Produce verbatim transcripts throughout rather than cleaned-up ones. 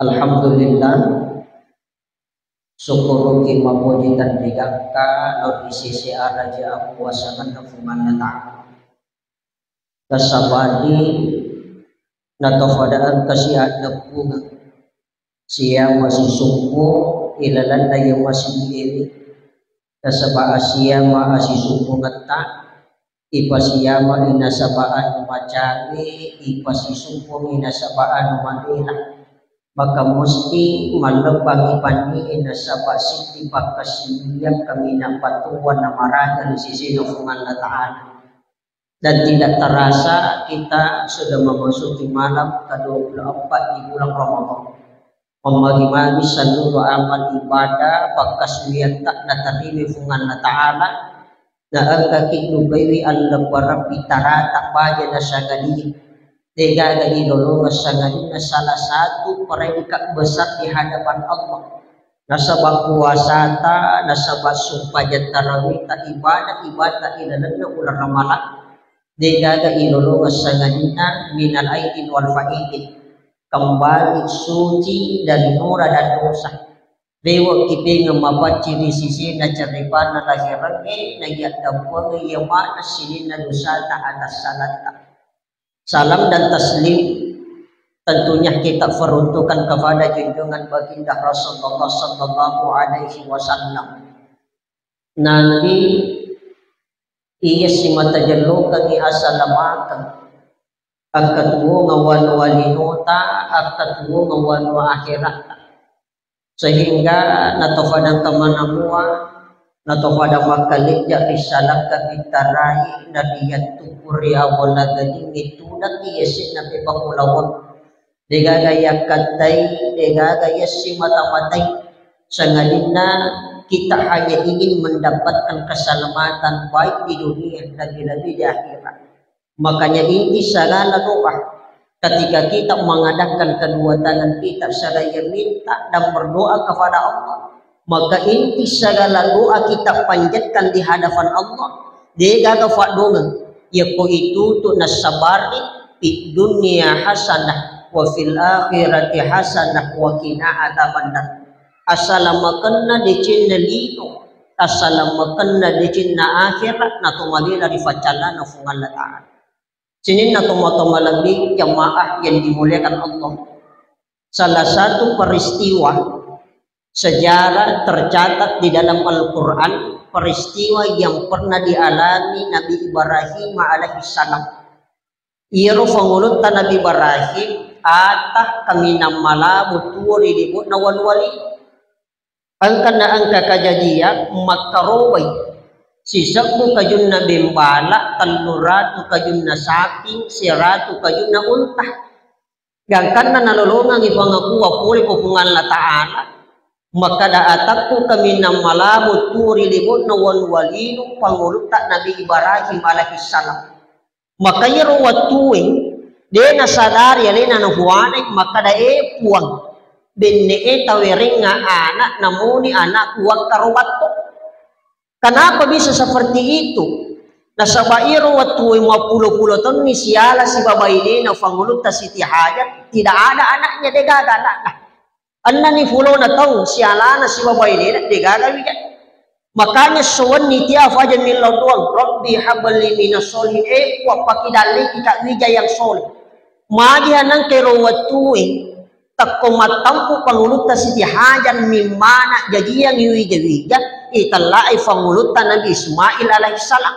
Alhamdulillah, syukuruki mapoji tenrigakka lo ri sese araja akuasangenna Puang Allah Ta'ala. Kasabadi natofadaeng kasi addeppungeng siama sisumpu ilalenna iya masigi ewe. Nasaba asiama asisumpungetta, ipasiama inasaba anu macawe, ipasisumpung inasaba anu mabela. Maka musti mallebbangi panni inasaba siddi pakkasiwiang kaminang patuwa namaraga ri sesena Puang Allah Ta'ala. Dan tidak terasa kita sudah memasuki malam kedua puluh empat di bulan Ramadan. Memogi-mogi seluruh amal ibadah, pakkasuwiatta natarimi Puang Allah Ta'ala, naengkaki nubaiwi allebbareng bitarata baja nasangadi. Degaga ilolongeng sangadinna salah satu predikat besar di hadapan Allah. Nasaba puasata, nasaba sumpajang tarawihta, ibadah-ibadah ilalenna uleng Ramalang, degaga ilolongeng sangadinna minal aidin wal faidin, kembali suci dari nora dan dosa. Dewa kipengeng mapaccing ri sisena cerepana lahirangnge, naiya dampengnge iya maneng sininna dosata atas salatta. Salam dan taslim tentunya kita peruntukkan kepada junjungan baginda Rasulullah sallallahu alaihi wasallam. Nabi iya simata jellokengngi asalamakeng, akkatuwongeng wanua linota, akkatuwongeng wanua akheratta. Sehingga natofadang kamanamua, natofadang makkalejja ri salakka bitarai, nariyattuppu ri awwala gadingnge tudakki yasenna pepakkulaweng. Degaga yakkattai, degaga yassimata-matai. Sangadinna kita hanya ingin mendapatkan keselamatan baik di dunia, lebih-lebih di akhirat. Makanya inti segala doa, ketika kita mengadakan kedua tangan kita seraya minta dan berdoa kepada Allah, maka inti segala doa kita panjatkan di hadapan Allah, degaga faddongeng, yako itu tu nasabari, fid dunya hasanah wa fil akhirati hasanah wa qina adzabannar. Asalamakenna decenna lino, asalamakenna decenna akhirat, nato mabela ri faccallana Puang Allah Ta'ala. Sininna tomatoa malebbi jamaah yang dimuliakan Allah. Salah satu peristiwa sejarah tercatat di dalam Al-Quran, peristiwa yang pernah dialami Nabi Ibrahim alaihissalam. Iyaro fangulutta Nabi Ibrahim, ata kaminang malabo tuo ri libo'na walu-wali. Engka na engka kajajiyang makkarobei sisebbu kajunna bembala, tellu ratu kajunna saping, seratu kajunna unta. Gangkanna nalolongangi pangakua pole ko Puang Allah Ta'ala, makkada atakku kaminang malabo tuo ri libo'na walu-walinu pangulutta Nabi Ibrahim alaihissalam. Maka iyaro wettue de nasadari alena nafuanai, makkada, "E Puang, benne'e tawerengnga ana, namoni anakku wakkaro batto." Kenapa bisa seperti itu? Nasaba iyaro wettue mappulo-pulo taunni siala sibawa bainena fangulutta Siti Hajar, tidak ada anaknya, degaga anakna. Ennani fulona tau sialana sibawa bainena, degaga wija. Makanya sowenni tia faja millau doang, "Rabbi habli minas solihin," eh, Puang, pakidallekika wija yang soleh. Magi hanangka ero wettue, tekko mattampu pangulutta Siti Hajar mimmana jajiangi wija-wija, itellai fangulutta Nabi Ismail alaihissalam.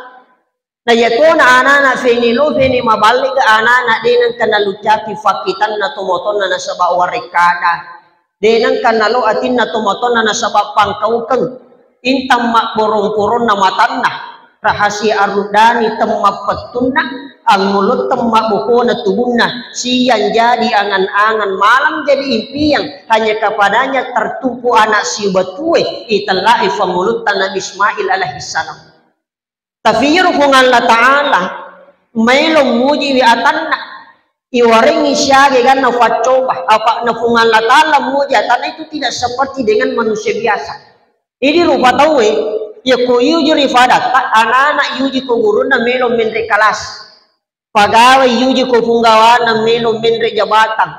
Na iyatona anana fene lo fene maballiga anana de nengka naluccapi fakkitanna tomatoanna nasaba warekkada. De nengka nalo atinna tomatoanna nasaba pangkaukeng. Intang mabborong-poronna matanna. Rahasia arruddani temmappettunna, angngolotteng mabbokona tubunna, siang jadi angan-angan, malam jadi impiang, hanya kepadanya tertumpu anak sibatue, itellai fangulutta Nabi Ismail alaihissalam. Tapi iyaro Puang Allah Ta'ala maelo mujiwi atanna, iwarengngi siaga ganna faccoba, apa na Puang Allah Ta'ala muji atanna itu tidak seperti dengan manusia biasa. Idi rupa tauwe, yakko yuji ri fadatta, anana yuji ko gurunna melo menre kelas. Pegawai yuji ko punggawana melo menre jabatan.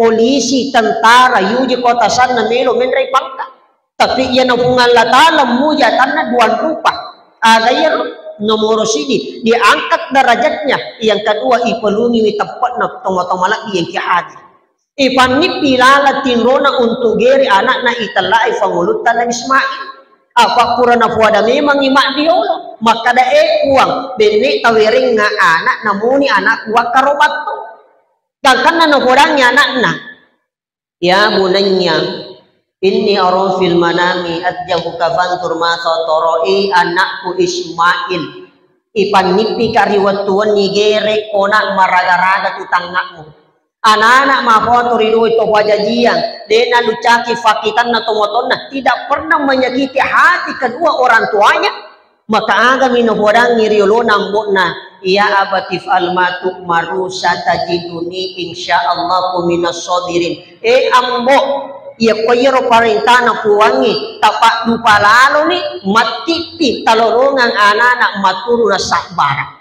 polisi, tentara, yuji kota sanna melo menrai pangka. Tapi iyana Puang Allah Ta'ala muji atanna dua rupa. Aga iyaro? Nomoro sidi, diangkat derajatnya. Yang kedua, ipalungiwi teppe'na tomatoa malebbi yang ki hadir. Ipannippi laleng tinrona untuk gere anakna itellai fangulutta Nabi Ismail. Apa pura napoada memangngi maddiolo. Makkada, "E Puang, benne tawerengnga anak, namuni anakku wakkarobatto." Gangkanna napodangngi anakna, "Ya bunayya, inni ara fil manami adzabuka fanzur madza tara." E anakku Ismail, ipannippika ri wettu wenni gere kona maraga-raga tu tangnga'mu. Anana mafoto ri dua to pajajiang, de nalucaki fakitanna tomatoanna, tidak pernah menyakiti hati kedua orang tuanya. Maka agami napodangngi riolona ambo'na, "Ya abati fa'al ma tu'maru satajiduni insyaallahu minas sabirin." E ambo, iya ko iyaro parentana Puangnge, tapaddupa laloni, mattitti, talolongang anana maturu nasabbara.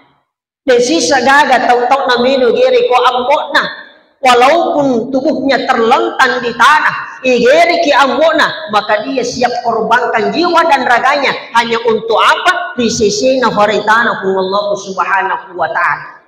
De sisa gaga tau-tau namelo gere ko ambo'na. Walaupun tubuhnya terlentang di tanah, igereki ambo'na, maka dia siap korbankan jiwa dan raganya hanya untuk apa? Ri sesena faritana Puang Allah Subhanahu wa Ta'ala.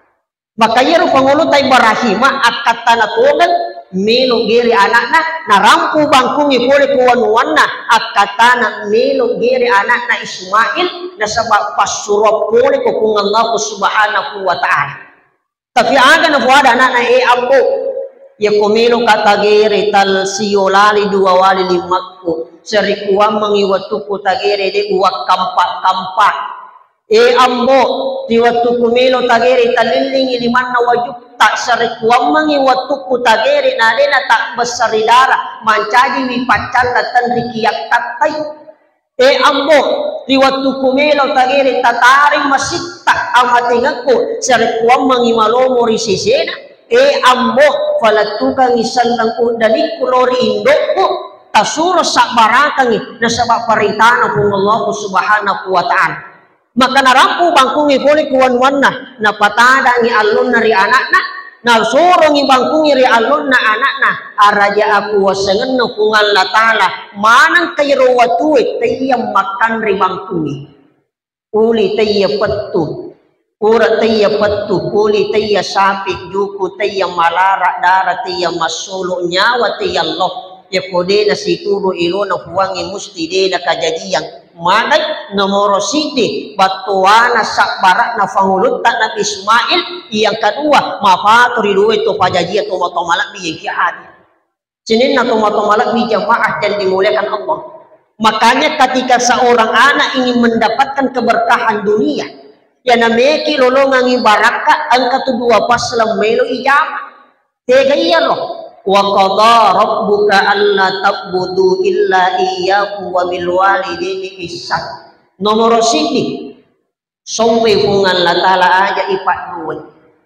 Maka iyaro panguluta Ibrahim akkattana togeng melo gere anakna, narampu bangkungi pole ku wanuanna akkattana melo gere anakna Ismail, nasaba passuro pole ko Puang Allah Subhanahu wa Ta'ala. Tapi aga napoada anakna, "E ambo, yako meloka tagere tal sio lali dua wali limakku, serikuammengi wettukku tagere de uwakkampa-kampa. E ambo, ri wettukku melo tagere talillingi limanna wajutta, serikuammengi wettukku tagere nadena tabbessari dara, mancajiwi paccalla tenriki yakkattai." E ambo, ri wettukku melo tagere tatari masitta amatengekku, sarekkuammengi malomo ri sesena. E ambo, falettukangi selleng uddanikku lao ri indokku, tasuro sabbarakangi nasaba paritana Puang Allah Subhanahu wa Ta'ala. Maka narampu bangkungi pole ku wanuanna, napatadangi allonna ri anakna, nasorongi bangkungi ri allonna anakna, araja akuwasengenna Puang Allah Ta'ala, maneng kairo watue teiya makkanre bangkungi. Uli teiya pettu, ura teiya pettu, uli teiya sapi, juku teiya malara, dara teiya massolo, nyawa teiya lo. Yako de nasituru ilona Puangnge musti de nakajajiang. Magai nomoro siddi, battuana sabbara'na fangulutta Nabi Ismail, yang kedua, mapato ri dua to pajajia tomatoa malebbi yang ki hadir. Sininna tomatoa malebbi jamaah yang dimuliakan Allah. Makanya ketika seorang anak ingin mendapatkan keberkahan dunia, ya nameki lolongangi barakka engka tu dua pasleng melo ijama. Tega iyaro? "Wa qadha rabbuka alla ta'budu illa iyyahu wa bil walidaini ihsan." Nomoro siddi, sompai Puang Allah Ta'ala aja ipadduai.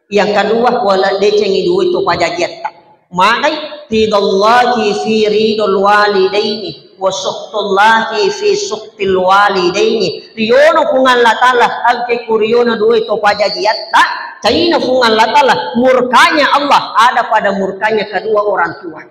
Yang kedua, wala decengi duai to pajajiatta. Magai, ridallahi fi ridal walidaini, wa sukhtullahi fi sukhtil walidaini. Riono Puang Allah Ta'ala, angke ku riono duai to pajajiatta, caina Puang Allah Ta'ala, murkanya Allah ada pada murkanya kedua orang tua.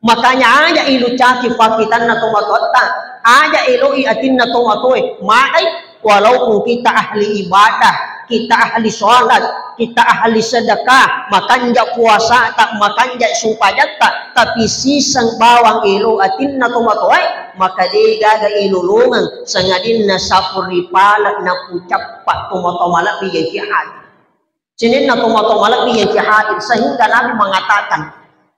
Makanya aja ilucaki fakitanna tomatoatta, aja eloi atinna tomatoe, magai, walaupun kita ahli ibadah, kita ahli sholat, kita ahli sedekah, makanja puasata, makanja sumpajatta, tapi siseng bawang elo atinna tomatoe, maka degaga ilolongeng sangadinna sapuri pale napucappa tomatoa malebbi yaki hadir. Sininna tomatoa malebbi yang ki hadir, sehingga Nabi mengatakan,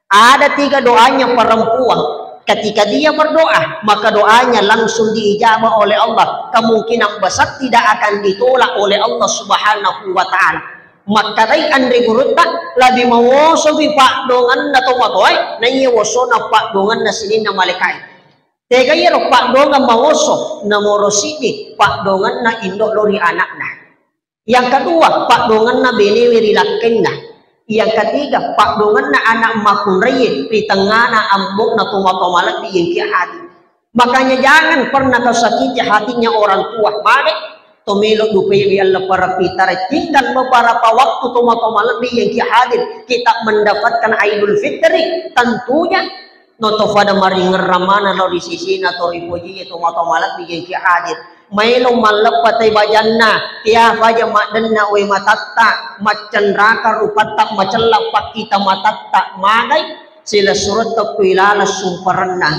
ada tiga doanya perempuan, ketika dia berdoa, maka doanya langsung diijabah oleh Allah. Kemungkinan besar tidak akan ditolak oleh Allah Subhanahu wa Ta'ala. Makkedai anre gurutta, lebih mawosowi paddoangenna tomatoae, naiya wosona paddoangenna sininna malaikae. Tega iyaro paddoangeng mawoso? Nomoro siddi, paddoangenna indo lao ri anakna. Yang kedua, paddoangenna benewe ri lakkenna. Yang ketiga, paddoangenna anak makkunraie ri tengngana ambo'na tomatoa malebbi yang ki hadir. Makanya jangan pernah kau sakiti hatinya orang tua. Magai, To melo dupewi Allah para pitara, tinggal beberapa waktu, tomatoa malebbi yang ki hadir, kita mendapatkan Idul Fitri. Tentunya no to pada maringerra mana lo ri sisina to ripoji tomatoa malebbi yang ki hadir. Maelo malleppa tai bajanna, tia faja maddenna we matatta, maccenraka rupatta, macella pakkita matatta, magai silessuretta kuilala sumparenna.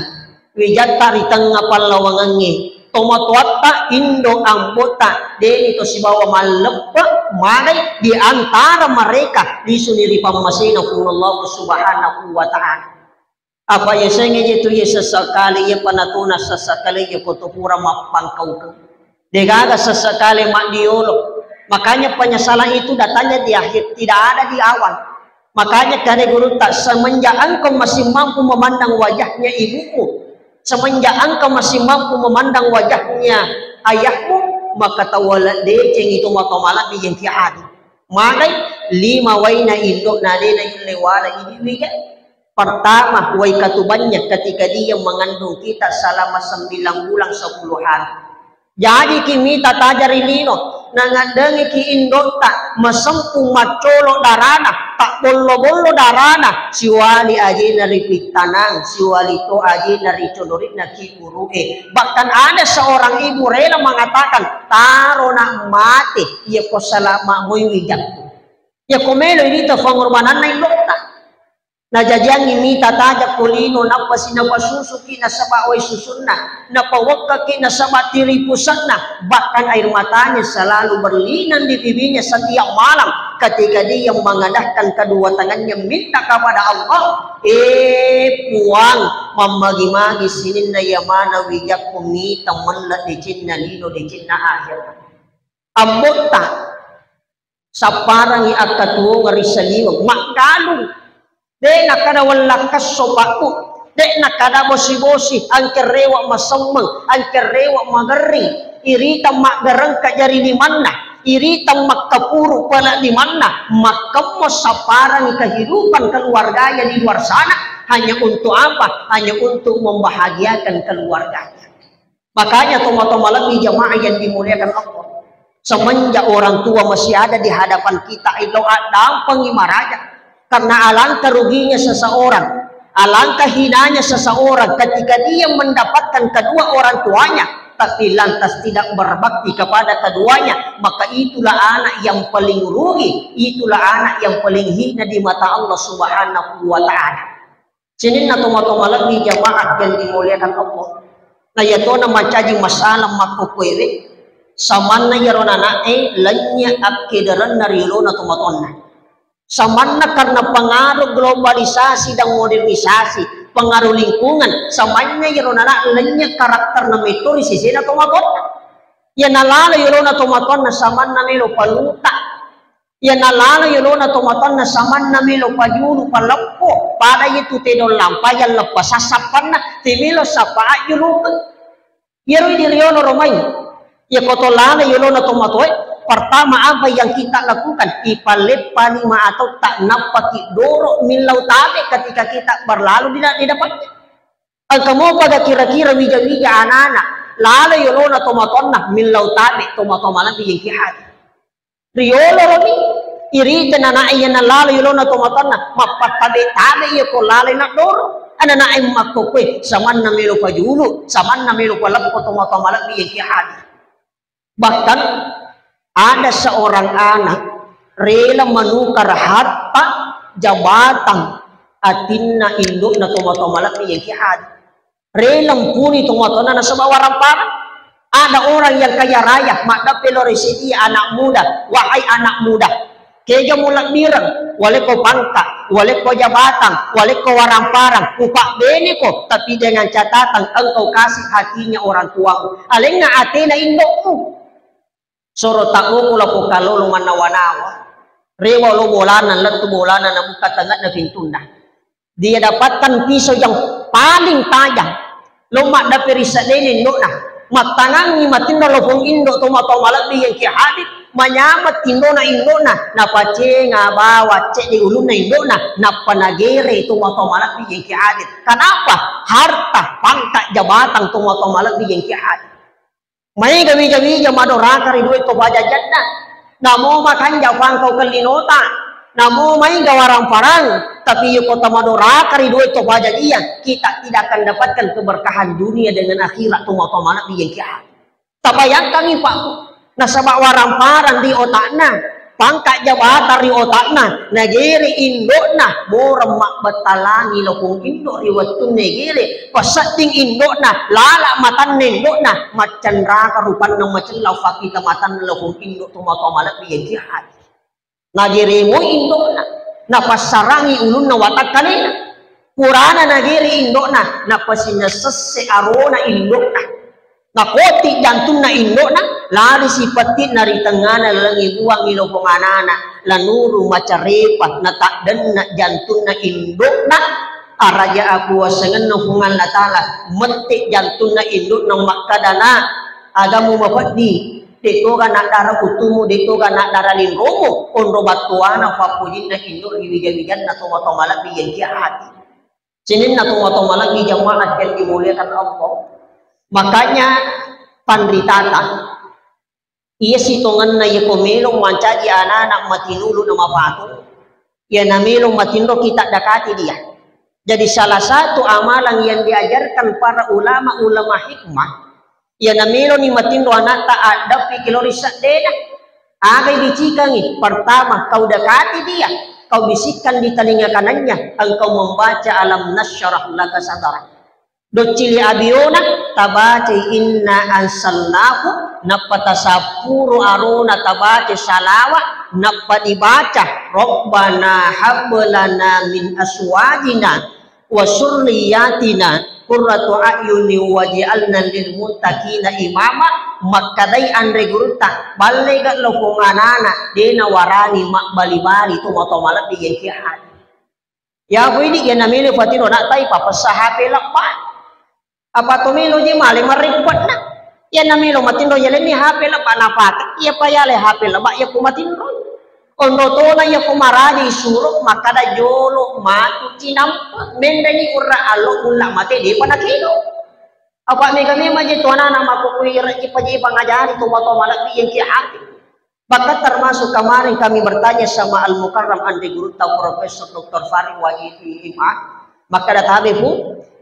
Wijatta ri tengnga pallawangengnge, tomatoatta, indo ambotta, deni to sibawa malleppe, magai di antara mereka lisuni ri pammasena Puang Allah Subhanahu wa Ta'ala. Apa yasengnge je tu ye sesekali ye panatuna sesekali ye koto pura mappangkaukeng. Degaga sesekali maddiolo. Makanya penyesalan itu datangnya di akhir, tidak ada di awal. Makanya kare gurutta, semenjak engkau masih mampu memandang wajahnya ibumu, semenjak engkau masih mampu memandang wajahnya ayahmu, maka tawala deceng itu matomalak di yang kiadu. Magai lima waina indo nadena yulle wala idi wija. Pertama, wai katubannya ketika dia mengandung kita selama sembilan bulan sepuluh hari. Jadi ki mita tajari lino, nangaddengi ki indota, masempu maccolo darana, tak bollo-bollo darana, siwali ajena ri pittanang, siwali to ajena ri codorikna ki uru'e. Bahkan ada seorang ibu rela mengatakan, taro nak mate, iya ko salama moi wijakku. Iya ko melo irita fangorbananna indota. Najajiangngi mita tajak ko lino, nappasi napasusuki nasaba wai susunna, napawekkaki nasaba tiri puse'na, bahkan air matanya selalu berlinang di pipinya setiap malam ketika dia mengadahkan kedua tangannya minta kepada Allah, eh Puang, mammagi-magi sininna iya mana wijakku mita mella decenna lino decenna akhirat. Ambotta, sapparangi akkatuwongeng ri saliweng, maggalung. De' nakkada wellakkesso pakku, de' nakkada bosi-bosi, angkerrewa masemmeng, angkerrewa magerring, iritang maggerengka jari limanna, iritang makkapuru pala limanna, makkemmo sapparangi kehidupan keluarganya di luar sana, hanya untuk apa? Hanya untuk membahagiakan keluarganya. Makanya tomatoa malebbi jamaah yang dimuliakan Allah. Semenjak orang tua masih ada di hadapan kita, ilo addampengi maraja. Karena alangkah ruginya seseorang, alangkah hinanya seseorang ketika dia mendapatkan kedua orang tuanya, tapi lantas tidak berbakti kepada keduanya, maka itulah anak yang paling rugi, itulah anak yang paling hina di mata Allah Subhanahu wa Ta'ala. Sininna tomatoa malebbi jamaah yang dimuliakan Allah. Na iyatona mancaji masalah makkokkoewe, samanna iyaro nana'e lennye akkederenna ri yolona tomatoanna. Samanna karena pengaruh globalisasi dan modernisasi, pengaruh lingkungan, samanna iyaro nana lennye karakterna metto ri sesena tomatoanna. Iya nalalo yolona tomatoanna samanna melo paluta. Iya nalalo yolona tomatoanna samanna melo pajulu paleppo, pada itu tedong lampa yang leppa sassappanna, temelo sappa ajjulukeng. Iyaro idi riolo romai. Iya koto lalo yolona tomatoe, pertama apa yang kita lakukan? Ipaleppani ma atau tak nappaki doro millau tabe ketika kita berlalu di, di depannya. Engka mopaga kira-kira wija-wija anana lalo yolona tomatoanna millau tabe tomatoa malebbi yang ki hadir. Riyolo romi, irita nanae iya nalalo yolona tomatoanna, mappattabe-tabe iya ko lalai naddoro. Ananae makkokkoe, samanna melo pajulu, samanna melo paleppo tomatoa malebbi iya ki hadir. Bahkan ada seorang anak rela menukar harta, jabatan, atinna indokna tomatoa malebbi iya ki hadir. Rela mpuni tomatoanna nasaba waramparang. Ada orang yang kaya raya, maddeppe lo residi anak muda, wahai anak muda, kega mulebbireng, walekko pangkat, walekko jabatan, walekko waramparang, upabbeneko, tapi dengan catatan engkau kasih hatinya orang tuamu. Alenna atena indokmu. Soro tabboko lako kalolo mannawa-nawa. Rewa lo bolana, lettu bolana, nabuka tange'na pintunna. Dia dapatkan pisau yang paling tajam. Lo maddape ri seddena indo'na. Mattangangngi matinro lopong indo tomatoa malebbi yang ki hadir. Manyameng tindona indo'na. Napacenga bawa cedde ulunna indo'na. Nappa nagere tomatoa malebbi yang ki hadir. Kenapa? Harta, pangkat, jabatan tomatoa malebbi yang ki hadir. Maega wija-wija madoraka ri dua to pajajianna. Namo makanja pangkau kellinota. Namo maega warang-parang. Tapi yoko tamadoraka ri dua to pajajian, kita tidak akan dapatkan keberkahan dunia dengan akhirat, tomatoa malebbi yang kia. Tabayangkangi, Pak, Bu. Nasaba warang-parang ri otakna, pangkat jabatan ri otakna, nagere indo'na, moreng mabbettalani lokong indo ri wettunna gere, pasedding indo'na, lala matanna indo'na, maccanraka rupanna, macella fakkita matanna lokong indo, tomatoa malebbi yang kia. Nageremo indo'na, napassarangi ulunna watakkalena. Purana nagere indo'na, napasinnasesse arona indo'na. Nakoti jantunna indo'na, lari sipetti'na ri tengngana, lalengngi buangngi lopong anana, lanuru macarepa, nataddenna jantunna indo'na. Araja akuasengenna Puang Allah Ta'ala, mette jantunna indo'na makkadana, agamu mapeddi, de toga naddara utumu, de toga naddara linromu, onro battuana fappojinna indo ri wija-wijanna tomatoa malebbi yang kia ati. Sininna tomatoa malebbi jamaah yang dimuliakan Allah. Makanya panritata, iya sitongenna yako melo mancaji anana matinulu na mapatu, iya namelo matinro kita dakati dia. Jadi salah satu amalan yang diajarkan para ulama-ulama hikmah, iya namelo ni matinro anata addapi kilori seddena. Aga dicikangi? Pertama, kau dekati dia, kau bisikkan di telinga kanannya, engkau membaca alam nasyrah laka sadrak. Doccili abiona, tabacai inna ansalnahu, nappa tasappuru arona tabaca salawa, nappa dibaca, Rabbana hablana min aswajina wa surriyatina qurratu a'yuni waj'alna lil muttaqina imama. Makkadai anre gurutta, ballega lopong anana, dena warani mabbali-bali tomatoa malebbi yang kia. Ya, ko idi iya namelo patiro nak tai papessa H P lebba. Apa to melo je male marrippetna. Iya namelo matinro yalenni H P lebba napake. Iya payale H P lebba iya ko matinro. Onro tona iya ko maraja isuro makkada jolo matu cinampe. Menreni urra allo ulla mate depa nakelo. Apa mega memang je to anana makko kuira ipa je pangajari to matoa malebbi yang kia ati. Bahkan termasuk kemarin kami bertanya sama Al Mukarram Andi Gurutta Profesor Doktor Fahri Wajid I M A, maka databe pu,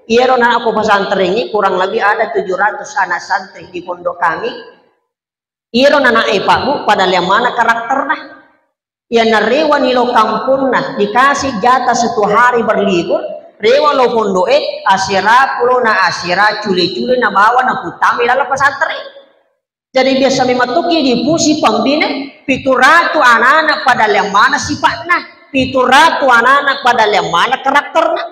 iyaro na aku pesantren ini kurang lebih ada tujuh ratus anak santri di pondok kami. Iyaro na nae Pak Bu pada liamana karakterna. Iya narewani lo kampungna dikasih jatah satu hari berlibur, rewa lo pondoe asera pulo na asera cule-cule na bawa na kutame dalam pesantren. Jadi biasa memang toki dipusi pembina, pitu ratu anak-anak pada lemana sifatna, pitu ratu anak-anak pada lemana karakterna.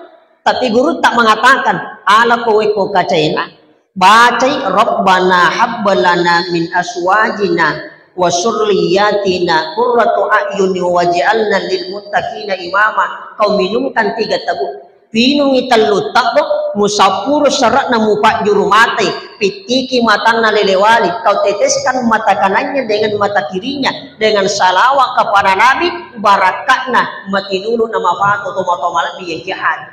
Tapi guru tak mengatakan, ala kowe ko kacaina, bacai Rabbana habbalana min aswajina wa surriyatina qurratu a'yuni waj'alna lil muttaqina imama. Kau minumkan tiga teguk. Pinungi tellu tebbo, musappuru sere'na mupajjuru matai, pittiki matanna lelewali, kau teteskan mata kanannya dengan mata kirinya, dengan salawat kepada Nabi, barakatna matinulu na mafato to matoa malebbi yang jahat.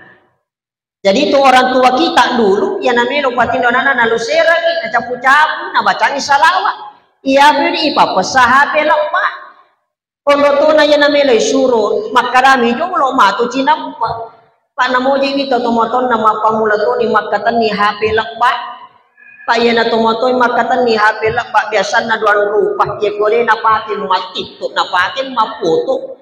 Jadi itu orang tua kita dulu, yang namelo patino nana naluserangi, nacapu-capu, nabacangi salawat. Iya beri ipapessa H P lebba. Onro tona iya nameloi suro, makkadami jolo matu cinampe. Pa namojiwi to tomatonna mappammula toni makkatenni H P lebba. Pa iyana tomatoi makkatenni H P lebba biasanna dua rupa, iya ko de napake mattittu, napake mappoto.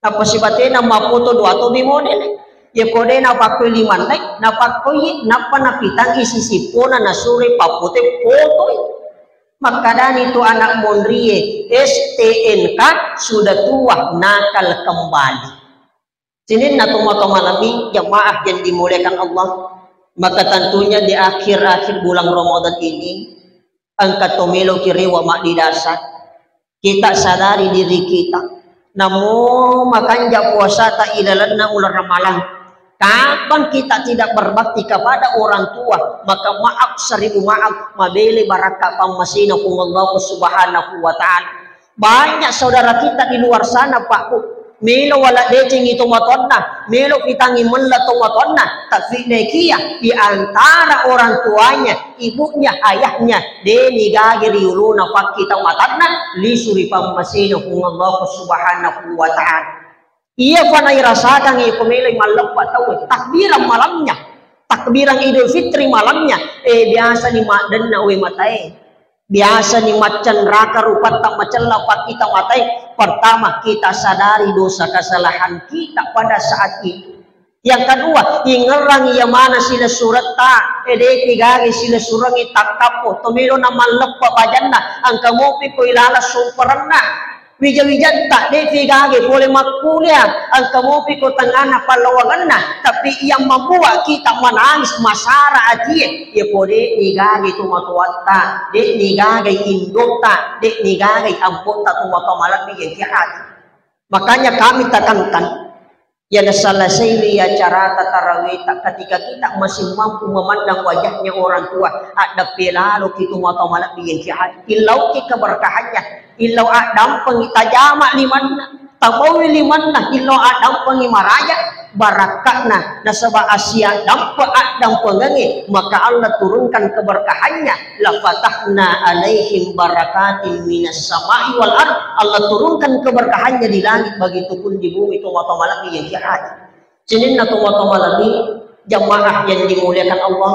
Nappa sibatena mappoto dua tobi model. Iya ko de napakkoi limanna, napakkoi, nappa napitangi sisippona nasuro pappote potoi. Makkadani tu anak monrie, S T N K sudah tua, nakal kembali. Sininna tomatoa malebbi jamaah yang dimuliakan Allah. Maka tentunya di akhir-akhir bulan Ramadan ini, engka to meloki rewa maddidasa. Kita sadari diri kita. Namo makanja puasata ilalenna uleng Ramalang. Kapan kita tidak berbakti kepada orang tua, maka maaf seribu maaf, mabele barakka pammasena Puang Allah Subhanahu wa Ta'ala. Banyak saudara kita di luar sana, Pak Bu, Melo wala decengi tomatoanna, melo pitangi mella tomatoanna, tapi nekia di antara orang tuanya, ibunya, ayahnya, de nigage ri uluna pakkita matanna, lisu ri pammasena Puang Allah Subhanahu wa Ta'ala. Iya fa nairasakangngi ko meloi malleppa tauwe, takbiran malamnya. Takbiran Idul Fitri malamnya. Eh, biasa ni maddenna we matae. Biasa ni maccenraka rupatta macella pakkita matae. Pertama, kita sadari dosa kesalahan kita pada saat itu. Yang kedua, ingerang iya mana silessuretta, eh, de pigage silessurengi takkappo, tomelo na malleppa bajanna, engka mopi ko ilala somperenna. Wija-wijatta, de pigage pole makkulia, engka mopi ko tengana pallawangenna, tapi yang membuat kita menangis masara atie, ya pole nigage tomatoatta, de nigage indotta, de nigage ampotta tomatoa malebbi yang jahat. Makanya kami tekankan, ya, naselesaiwi acarata tarawihta, ketika kita masih mampu memandang wajahnya orang tua, addeppe laloki tomatoa malebbi yang jahat. Illauki keberkahannya, illau addampengi tajama limanna, tabawi limanna, illau addampengi maraja barakka'na, nasaba asia dampe addampengengnge, maka Allah turunkan keberkahannya, "La fatahna alaihim barakatin minas sama'i wal ard." Allah turunkan keberkahannya di langit, begitu pun di bumi, tomatoa malebbi yang jahat. Sininna tomatoa malebbi, jamaah yang dimuliakan Allah,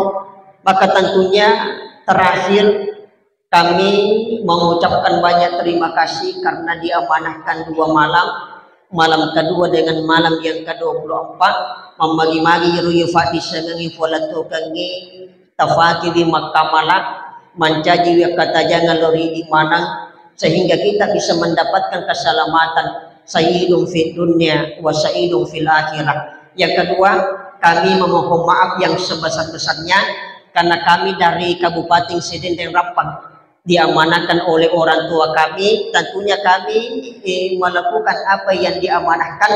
maka tentunya terakhir kami mengucapkan banyak terima kasih karena diamanahkan dua malam, malam kedua dengan malam yang kedua puluh empat, mammagi-magi ro ifaddissengengngi, fola tukengngi, tafakiwi makkamala, mancajiwi akkatajangan lao ri idi maneng, sehingga kita bisa mendapatkan keselamatan, sa'idun fid dunya wa sa'idun fil akhirah. Yang kedua, kami memohon maaf yang sebesar-besarnya karena kami dari Kabupaten Sidenreng Rappang diamanahkan oleh orang tua kami, tentunya kami, eh, melakukan apa yang diamanahkan.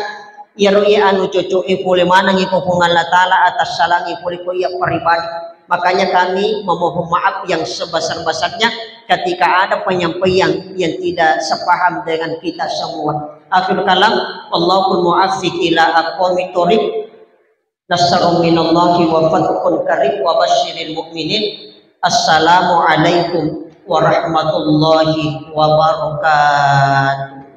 Iyaro iya anu coco'e pole manengngi ko Puang Allah Ta'ala, atassalangngi pole ko iya pribadi. Makanya kami memohon maaf yang sebesar-besarnya ketika ada penyampaian yang tidak sepaham dengan kita semua. Akhir kalam, wallahul muwaffiq ila aqwamit thoriq. Nasrun minallahi wa fathun qarib wa basyiril mu'minin. Assalamualaikum warahmatullahi wabarakatuh.